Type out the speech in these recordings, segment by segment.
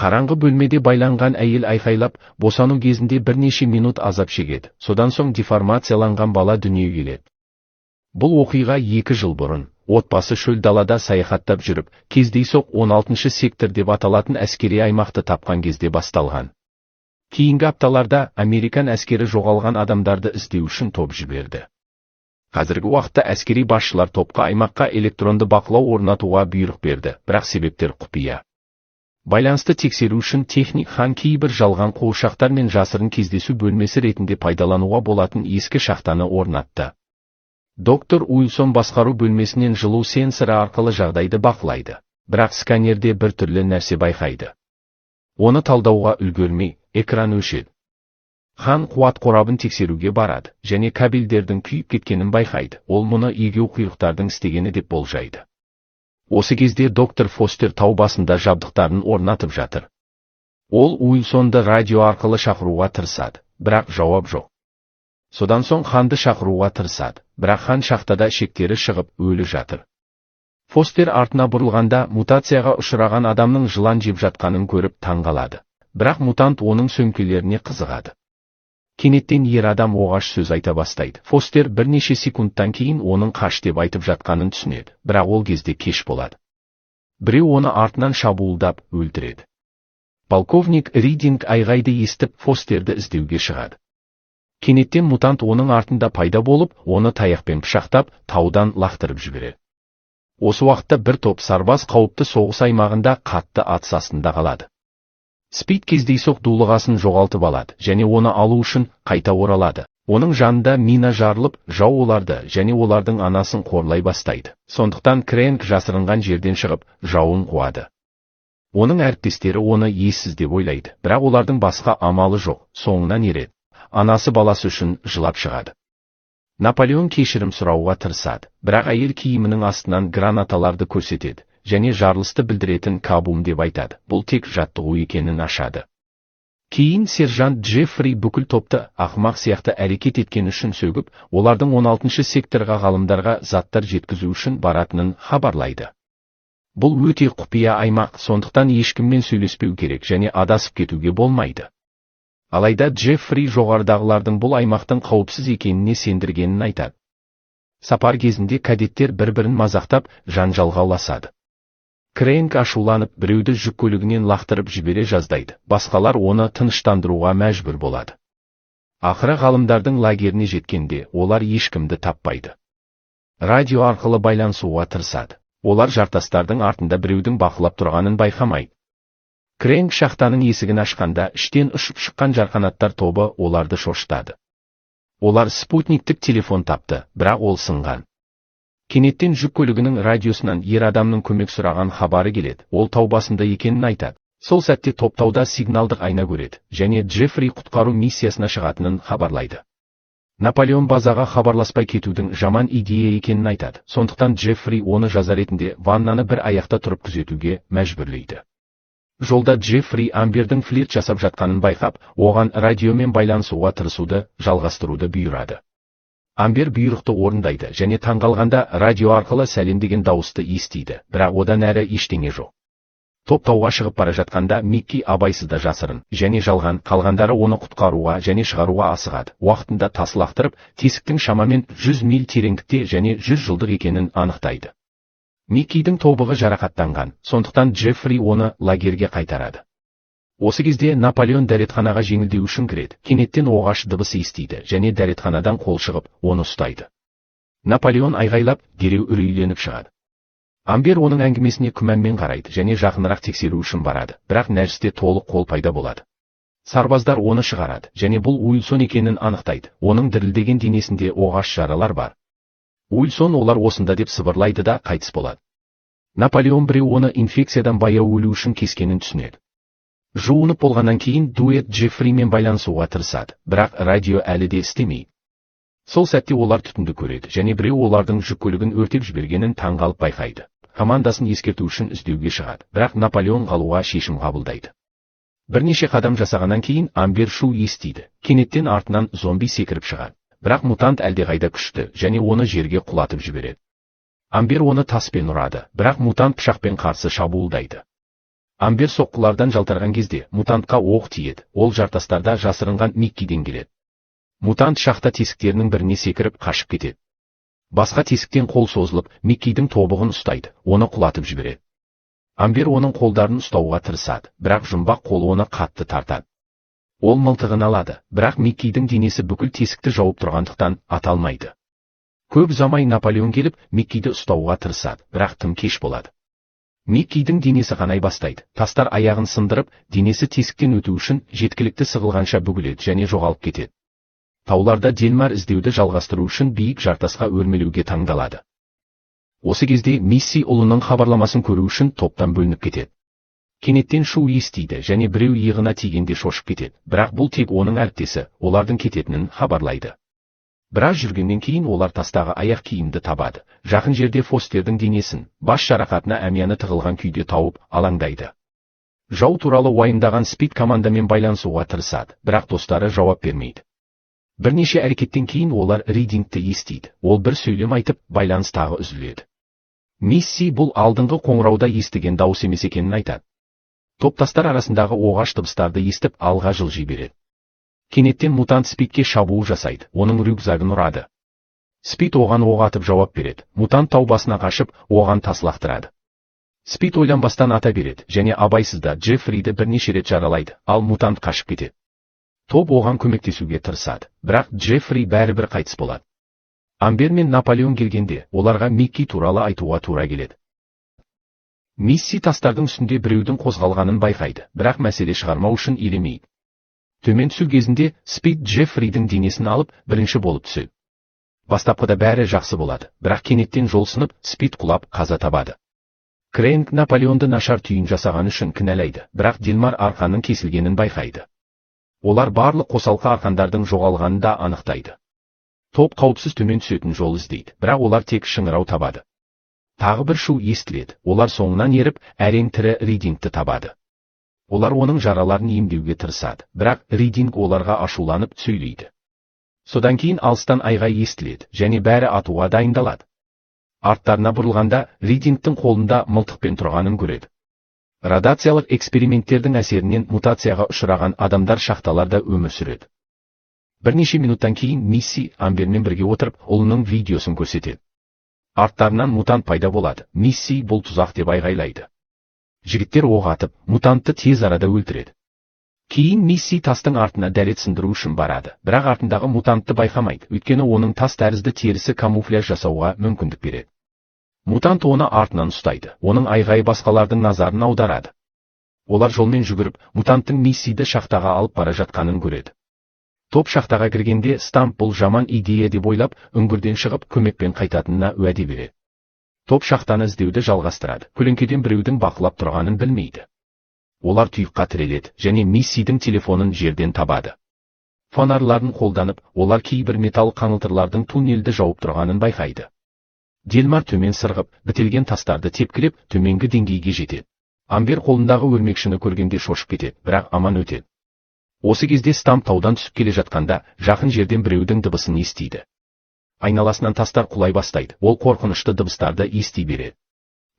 Қараңғы бөлмеде байланған әйел айқайлап, босану кезінде бірнеше минут азап шегеді. Содан соң деформацияланған бала дүниеге келеді. Бұл оқиға 2 жыл бұрын, отбасы шөл далада саяхаттап жүріп, кездейсоқ 16 сектор деп аталатын әскери аймақты тапқан кезде басталған. Кейінгі апталарда американ әскері жоғалған адамдарды іздеу үшін топ жіберді. Қазіргі уақытта әскери басшылар топқа аймаққа электронды бақылау орнатуға бұйрық берді, бірақ себептер құпия. Байланысты тексеру үшін техник Хан кейбір жалған қуыршақтар мен жасырын кездесу бөлмесі ретінде пайдалануға болатын ескі шахтаны орнатты. Доктор Уилсон басқару бөлмесінен жылу сенсоры арқылы жағдайды бақылайды, бірақ сканерде бір түрлі нәрсе байқайды. Оны талдауға үлгермей, экран өшеді. Хан қуат қорабын тексеруге барады және кабельдердің күйіп кеткенін байқайды. Ол мұны егеуқұйрықтардың істегені деп болжайды. Осы кезде доктор Фостер тау басында жабдықтарын орнатып жатыр. Ол Уилсонды радио арқылы шақыруға тырысады, бірақ жауап жоқ. Содан соң Ханды шақыруға тырысады, бірақ Хан шахтада ішектері шығып, өлі жатыр. Фостер артына бұрылғанда, мутацияға ұшыраған адамның жылан жеп жатқанын көріп таңғалады. Бірақ мутант оның сөмкелеріне қызығады. Кенеттен ер адам оғаш сөз айта бастайды. Фостер бірнеше секундтан кейін оның қаш деп айтып жатқанын түсінеді, бірақ ол кезде кеш болады. Біреу оны артынан шабуылдап, өлтіреді. Полковник Ридинг айғайды естіп, Фостерді іздеуге шығады. Кенеттен мутант оның артында пайда болып, оны таяқпен пышақтап, таудан лақтырып жібереді. Осы уақытта бір топ сарбаз қауіпті соғыс аймағында қатты атыс астында қалады. Спид кездейсоқ дулығасын жоғалтып алады және оны алу үшін қайта оралады. Оның жанында мина жарылып, жау оларды және олардың анасын қорлай бастайды. Сондықтан Крэнк жасырынған жерден шығып, жауын қуады. Оның әріптестері оны ессіз деп ойлайды, бірақ олардың басқа амалы жоқ, соңынан ереді. Анасы баласы үшін жылап шығады. Наполеон кешірім сұрауға тырысады, бірақ әйел киімінің астынан гранаталарды көрсетеді және жарылысты білдіретін кабум деп айтады. Бұл тек жаттығу екенін ашады. Кейін сержант Джеффри бүкіл топты ақымақ сияқты әрекет еткен үшін сөгіп, олардың 16 секторға ғалымдарға заттар жеткізу үшін баратынын хабарлайды. Бұл өте құпия аймақ, сондықтан ешкіммен сөйлеспеу керек және адасып кетуге болмайды. Алайда Джеффри жоғарыдағылардың бұл аймақтың қауіпсіз екеніне сендіргенін айтады. Сапар кезінде кадеттер бір-бірін мазақтап, жанжалға ұласады. Крэнк ашуланып, біреуді жүк көлігінен лақтырып жібере жаздайды, басқалар оны тыныштандыруға мәжбүр болады. Ақыры ғалымдардың лагеріне жеткенде, олар ешкімді таппайды. Радио арқылы байланысуға тырысады. Олар жартастардың артында біреудің бақылап тұрғанын байқамайды. Крэнк шахтаның есігін ашқанда, іштен ұшып шыққан жарқанаттар тобы оларды шошытады. Олар спутниктік телефон тапты, бірақ ол сынған. Кенеттен жүк көлігінің радиосынан ер адамның көмек сұраған хабары келеді. Ол тау басында екенін айтады. Сол сәтте топ тауда сигналдық айна көреді және Джеффри құтқару миссиясына шығатынын хабарлайды. Наполеон базаға хабарласпай кетудің жаман идея екенін айтады. Сондықтан Джеффри оны жаза ретінде ваннаны бір аяқта тұрып күзетуге мәжбүрлейді. Жолда Джеффри Амбердің флирт жасап жатқанын байқап, оған радиомен байланысуға тырысуды жалғастыруды бұйырады. Амбер бұйрықты орындайды және таңғалғанда радио арқылы сәлем деген дауысты естиді, бірақ одан әрі ештеңе жоқ. Топ тауға шығып бара жатқанда, Микки абайсызда жасырын және жалған, қалғандары оны құтқаруға және шығаруға асығады. Уақытында тас лақтырып, тесіктің шамамен 100 миль тереңдікте және 100 жылдық екенін анықтайды. Миккидің тобығы жарақаттанған, сондықтан Джеффри оны лагерге қайтарады. Осы кезде Наполеон дәретханаға жеңілдеу үшін кіреді. Кенеттен оғаш дыбыс естиді және дәретханадан қол шығып, оны ұстайды. Наполеон айғайлап, дереу үрейленіп шығады. Амбер оның әңгімесіне күмәнмен қарайды және жақынырақ тексеру үшін барады, бірақ нәжісте толық қол пайда болады. Сарбаздар оны шығарады және бұл Уилсон екенін анықтайды. Оның дірілдеген денесінде оғаш жаралар бар. Уилсон олар осында деп сыбырлайды да қайтыс болады. Наполеон біреу оны инфекциядан баяу өлу үшін кескенін түсінеді. Жуынып болғаннан кейін дуэт Джеффримен байланысуға тырысады, бірақ радио әлі де істемейді. Сол сәтте олар түтінді көреді және біреу олардың жүк көлігін өртеп жібергенін таңғалып байқайды. Командасын ескерту үшін іздеуге шығады, бірақ Наполеон қалуға шешім қабылдайды. Бірнеше қадам жасағаннан кейін Амбер шу естиді. Кенеттен артынан зомби секіріп шығады. Бірақ мутант әлдеқайда күшті және оны жерге құлатып жібереді. Амбер оны таспен ұрады, бірақ мутант пышақпен қарсы шабуылдайды. Амбер соққылардан жалтарған кезде мутантқа оқ тиеді, ол жартастарда жасырынған Миккиден келеді. Мутант шахта тесіктерінің біріне секіріп қашып кетеді. Басқа тесіктен қол созылып, Миккидің тобығын ұстайды, оны құлатып жібереді. Амбер оның қолдарын ұстауға тырысады, бірақ жұмбақ қол оны қатты тартады. Ол мылтығын алады, бірақ Миккидің денесі бүкіл тесікті жауып тұрғандықтан ата алмайды. Көп ұзамай Наполеон келіп, Миккиді ұстауға тырысады, бірақ тым кеш болады. Миккидің денесі қанай бастайды, тастар аяғын сындырып, денесі тесіктен өту үшін жеткілікті сығылғанша бүгіледі және жоғалып кетеді. Тауларда Делмар іздеуді жалғастыру үшін биік жартасқа өрмелеуге таңдалады. Осы кезде Мисси ұлының хабарламасын көру үшін топтан бөлініп кетеді. Кенеттен шу естиді және біреу иығына тигенде шошып кетеді, бірақ бұл тек оның әріптесі, олардың кететінін хабарлайды. Біраз жүргеннен кейін олар тастағы аяқ киімді табады. Жақын жерде Фостердің денесін, бас жарақатына әмияны тығылған күйде тауып, алаңдайды. Жау туралы уайымдаған Спид командамен байланысуға тырысады, бірақ достары жауап бермейді. Бірнеше әрекеттен кейін олар Ридингті естиді. Ол бір сөйлем айтып, байланыс тағы үзіледі. Мисси бұл алдыңғы қоңырауда естіген дауыс емес екенін айтады. Топ тастар арасындағы оғаш дыбыстарды естіп, алға жылжи береді. Кенеттен мутант Спидке шабуыл жасайды, оның рюкзагын ұрады. Спид оған оқ атып жауап береді. Мутант тау басына қашып, оған тас лақтырады. Спид ойланбастан ата береді және абайсызда Джеффриді бірнеше рет жаралайды, ал мутант қашып кетеді. Топ оған көмектесуге тырысады, бірақ Джеффри бәрібір қайтыс болады. Амбер мен Наполеон келгенде, оларға Микки туралы айтуға тура келеді. Мисси тастардың үстінде біреудің қозғалғанын байқайды, бірақ мәселе шығармау үшін елемейді. Төмен түсу кезінде Спид Джеффридің денесін алып, бірінші болып түседі. Бастапқыда бәрі жақсы болады, бірақ кенеттен жол сынып, Спид құлап қаза табады. Крэнк Наполеонды нашар түйін жасағаны үшін кінәлайды, бірақ Делмар арқанның кесілгенін байқайды. Олар барлық қосалқы арқандардың жоғалғанын да анықтайды. Топ қауіпсіз төмен түсетін жол іздейді, бірақ олар тек шыңырау табады. Тағы бір шу естіледі, олар соңынан еріп, әрең тірі Ридингті табады. Олар оның жараларын емдеуге тырысады, бірақ Ридинг оларға ашуланып сөйлейді. Содан кейін алыстан айғай естіледі, және бәрі атуға дайындалады. Арттарына бұрылғанда Ридингтің қолында мылтықпен тұрғанын көреді. Радиациялық эксперименттердің әсерінен мутацияға ұшыраған адамдар шахталарда өмір сүреді. Бірнеше минуттан кейін Мисси Амбермен бірге отырып, ұлының видеосын көрсетеді. Арттарынан мутант пайда болады. Мисси бұл тұзақ деп айғайлайды. Жігіттер оқ атып, мутантты тез арада өлтіреді. Кейін Мисси тастың артына дәрет сындыру үшін барады, бірақ артындағы мутантты байқамайды, өйткені оның тас тәрізді терісі камуфляж жасауға мүмкіндік береді. Мутант оны артынан ұстайды, оның айғайы басқалардың назарын аударады. Олар жолмен жүгіріп, мутанттың Миссиді шахтаға алып бара жатқанын көреді. Топ шахтаға кіргенде Стамп бұл жаман идея деп ойлап, үңгірден шығып, көмекпен қайтатынына уәде береді. Топ шахтаны іздеуді жалғастырады, көлеңкеден біреудің бақылап тұрғанын білмейді. Олар тұйыққа тіреледі және Миссидің телефонын жерден табады. Фонарларын қолданып, олар кейбір металл қаңылтырлардың туннельді жауып тұрғанын байқайды. Делмар төмен сырғып, бітелген тастарды тепкілеп, төменгі деңгейге жетеді. Амбер қолындағы өрмекшіні көргенде шошып кетеді, бірақ аман өтеді. Осы кезде Стамп таудан түсіп келе жатқанда, жақын жерден біреудің дыбысын естиді. Айналасынан тастар құлай бастайды, ол қорқынышты дыбыстарды ести береді.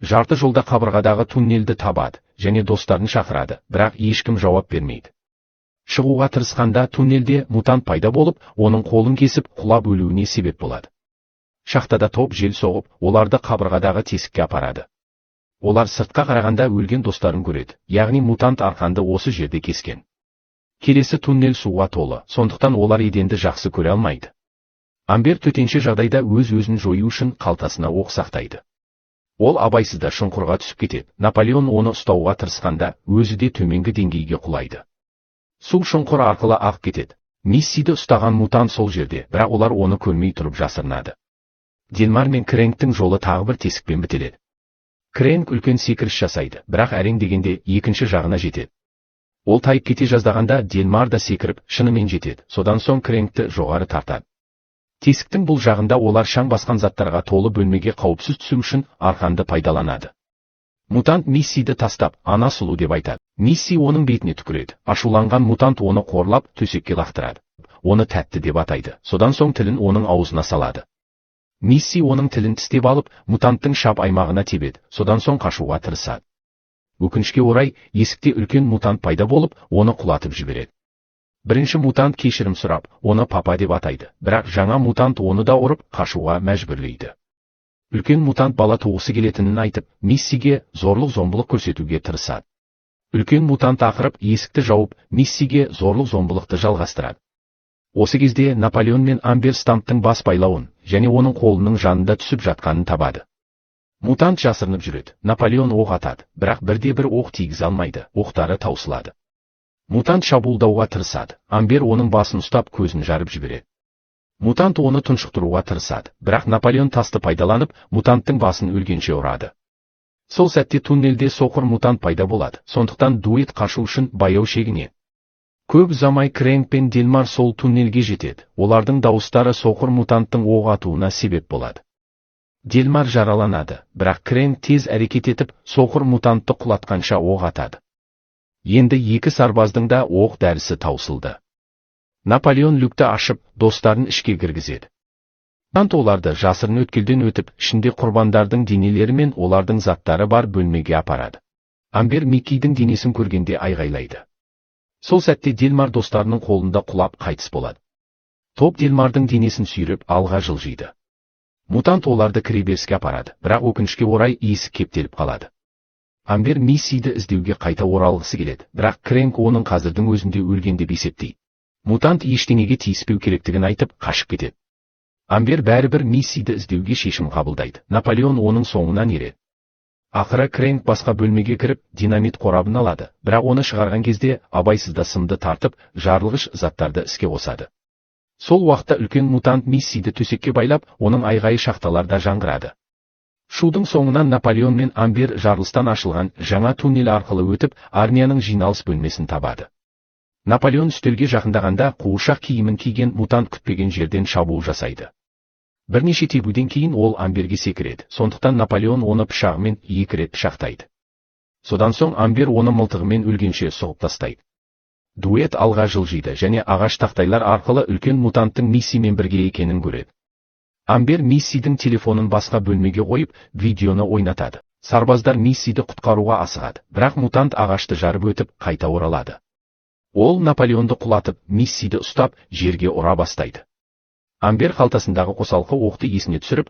Жарты жолда қабырғадағы туннельді табады және достарын шақырады, бірақ ешкім жауап бермейді. Шығуға тырысқанда туннельде мутант пайда болып, оның қолын кесіп, құлап өлуіне себеп болады. Шахтада топ жел соғып, оларды қабырғадағы тесікке апарады. Олар сыртқа қарағанда өлген достарын көреді, яғни мутант арқанды осы жерде кескен. Келесі туннель суға толы, сондықтан олар еденді жақсы көре алмайды. Амбер төтенше жағдайда өз-өзін жою үшін қалтасына оқ сақтайды. Ол абайсызда шұңқырға түсіп кетеді. Наполеон оны ұстауға тырысқанда, өзі де төменгі деңгейге құлайды. Су шұңқыр арқылы ағып кетеді. Миссиді ұстаған мутант сол жерде, бірақ олар оны көрмей тұрып жасырынады. Делмар мен Крэнктің жолы тағы бір тесікпен бітеледі. Крэнк үлкен секіріс жасайды, бірақ әрең дегенде екінші жағына жетеді. Ол тайып кете жаздағанда Делмар да секіріп, шынымен жетеді. Содан соң Крэнкті жоғары тартады. Тесіктің бұл жағында олар шаң басқан заттарға толы бөлмеге қауіпсіз түсу үшін арқанды пайдаланады. Мутант Миссиді тастап, ана сұлу деп айтады. Мисси оның бетіне түкіреді. Ашуланған мутант оны қорлап, төсекке лақтырады. Оны тәтті деп атайды. Содан соң тілін оның аузына салады. Мисси оның тілін тістеп алып, мутанттың шап аймағына тебеді. Содан соң қашуға тырысады. Өкінішке орай, есікте үлкен мутант пайда болып, оны құлатып жібереді. Бірінші мутант кешірім сұрап, оны папа деп атайды. Бірақ жаңа мутант оны да ұрып, қашуға мәжбүрлейді. Үлкен мутант бала туғысы келетінін айтып, Миссиге зорлық-зомбылық көрсетуге тырысады. Үлкен мутант ақырып, есікті жауып, Миссиге зорлық-зомбылықты жалғастырады. Осы кезде Наполеон мен Амбер Стамптың бас байлауын және оның қолының жанында түсіп жатқанын табады. Мутант жасырынып жүреді. Наполеон оқ атады, бірақ бірде-бір оқ тигізе алмайды, оқтары таусылады. Мутант шабуылдауға тырысады. Амбер оның басын ұстап, көзін жарып жібереді. Мутант оны тұншықтыруға тырысады, бірақ Наполеон тасты пайдаланып, мутанттың басын өлгенше ұрады. Сол сәтте туннельде соқыр мутант пайда болады, сондықтан дуэт қашу үшін баяу шегінеді. Көп ұзамай Крэнк пен Делмар сол туннельге жетеді. Олардың дауыстары соқыр мутанттың оқ атуына себеп болады. Делмар жараланады, бірақ Крэнк тез әрекет етіп, соқыр мутантты құлатқанша оқ атады. Енді екі сарбаздың да оқ дәрісі таусылды. Наполеон люкті ашып, достарын ішке кіргізеді. Мутант оларды жасырын өткелден өтіп, ішінде құрбандардың денелері мен олардың заттары бар бөлмеге апарады. Амбер Миккидің денесін көргенде айғайлайды. Сол сәтте Делмар достарының қолында құлап қайтыс болады. Топ Делмардың денесін сүйреп алға жылжиды. Мутант оларды кіреберіске апарады, бірақ өкінішке орай есік кептеліп қалады. Амбер Миссиді іздеуге қайта оралғысы келеді, бірақ Крэнк оның қазірдің өзінде өлген деп есептейді. Мутант ештеңеге тиіспеу керектігін айтып, қашып кетеді. Амбер бәрібір Миссиді іздеуге шешім қабылдайды. Наполеон оның соңынан ереді. Ақыры Крэнк басқа бөлмеге кіріп, динамит қорабын алады, бірақ оны шығарған кезде абайсызда сымды тартып, жарылғыш заттарды іске қосады. Сол уақытта үлкен мутант Миссиді төсекке байлап, оның айғайы шахталарда жаңғырады. Шудың соңынан Наполеон мен Амбер жарылыстан ашылған жаңа туннель арқылы өтіп, армияның жиналыс бөлмесін табады. Наполеон үстелге жақындағанда қуыршақ киімін киген мутант күтпеген жерден шабуыл жасайды. Бірнеше тебуден кейін ол Амберге секіреді, сондықтан Наполеон оны пышағымен екі рет пышақтайды. Содан соң Амбер оны мылтығымен өлгенше соғып тастайды. Дуэт алға жылжиды және ағаш тақтайлар арқылы үлкен мутанттың Миссимен бірге екенін көреді. Амбер Миссидің телефонын басқа бөлмеге қойып, видеоны ойнатады. Сарбаздар Миссиді құтқаруға асығады, бірақ мутант ағашты жарып өтіп, қайта оралады. Ол Наполеонды құлатып, Миссиді ұстап, жерге ұра бастайды. Амбер қалтасындағы қосалқы оқты есіне түсіріп,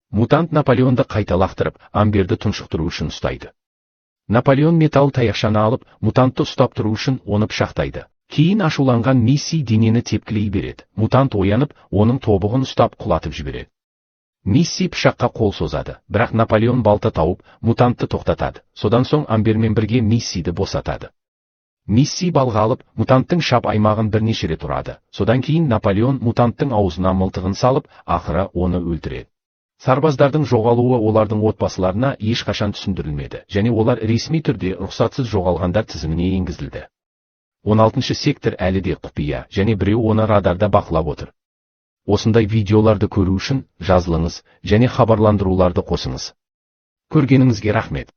мутант Наполеонды қайта лақтырып, Амберді тұншықтыру үшін ұстайды. Наполеон металл таяқшаны алып, мутантты ұстап тұру үшін оны пышақтайды. Кейін ашуланған Мисси денені тепкілей береді. Мутант оянып, оның тобығын ұстап құлатып жібереді. Мисси пышаққа қол созады, бірақ Наполеон балта тауып, мутантты тоқтатады. Содан соң Амбермен бірге Миссиді босатады. Мисси балға алып, мутанттың шап аймағын бірнеше рет ұрады. Содан кейін Наполеон мутанттың аузына мылтығын салып, ақыры оны өлтіреді. Сарбаздардың жоғалуы олардың отбасыларына ешқашан түсіндірілмеді, және олар ресми түрде рұқсатсыз жоғалғандар тізіміне енгізілді. 16-шы сектор әлі де құпия, және біреу оны радарда бақылап отыр. Осындай видеоларды көру үшін жазылыңыз және хабарландыруларды қосыңыз. Көргеніңізге рахмет.